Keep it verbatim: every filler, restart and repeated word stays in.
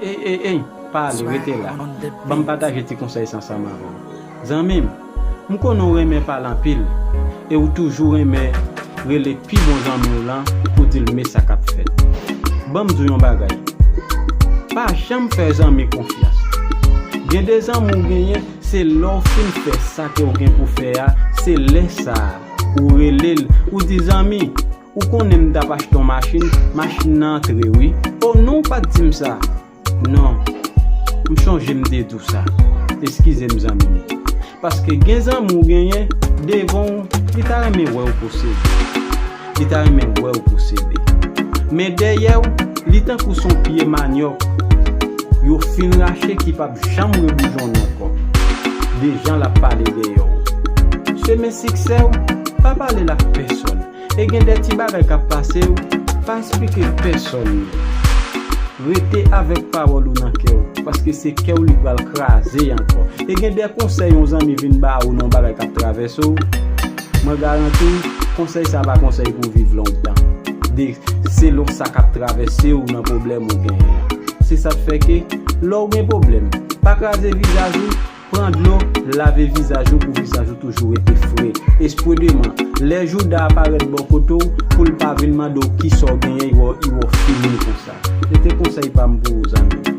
Ey, ey, ey, pa ale, rete la. Ban m pataje ti konsèy sa ansanm avè w. Zanmi m, m konnen w renmen pale anpil, e w toujou renmen rele pi bon zanmi w lan pou di l men sa k ap fèt. Ban m di w yon bagay. Pa janm fè zanmi konfyans. Gen de zanmi w genyen, se lè w fin fè sa ke w gen pou fè a, se lè sa a, ou rele l, ou di, zanmi, ou konnen m t ap achte yon machin, machin nan antre wi. O non, w pa t di m sa. Non, m chonje m te di w sa. Eskize m, zanmi m. Paske gen zanmi w genyen, devan w, li ta renmen wè w posede. Li ta renmen wè w posede. Men dèyè w, li tankou s on pye manyòk yo fin rache ki p ap janm reboujonnen ankò. Deja l ap pale dèyè w. Chemen siksè w, pa pale l ak pèsòn. E gen de ti bagay k ap pase w, pa esplike pèsòn yo. Rete avèk pawòl ou nan kè w, paske se kè w li pral kraze ankò. E gen de konsèy yon zanmi vin ba ou nan yon bagay k ap travèse w, mwen garanti w, konsèy sa pa konsèy pou w viv lontan. De, selon sa k ap travèse w nan pwoblèm ou genyen an. Se sa k fè ke, lè w gen pwoblèm, pa kraze vizaj ou, pran dlo, lave vizaj ou pou vizaj ou toujou rete fre. Espri deman, lè Jouda aparèt bò kote w, pou l pa vin mande w kisa w genyen, i wè w fini konsa. Se te konsèy pa m pou ou, zanmi.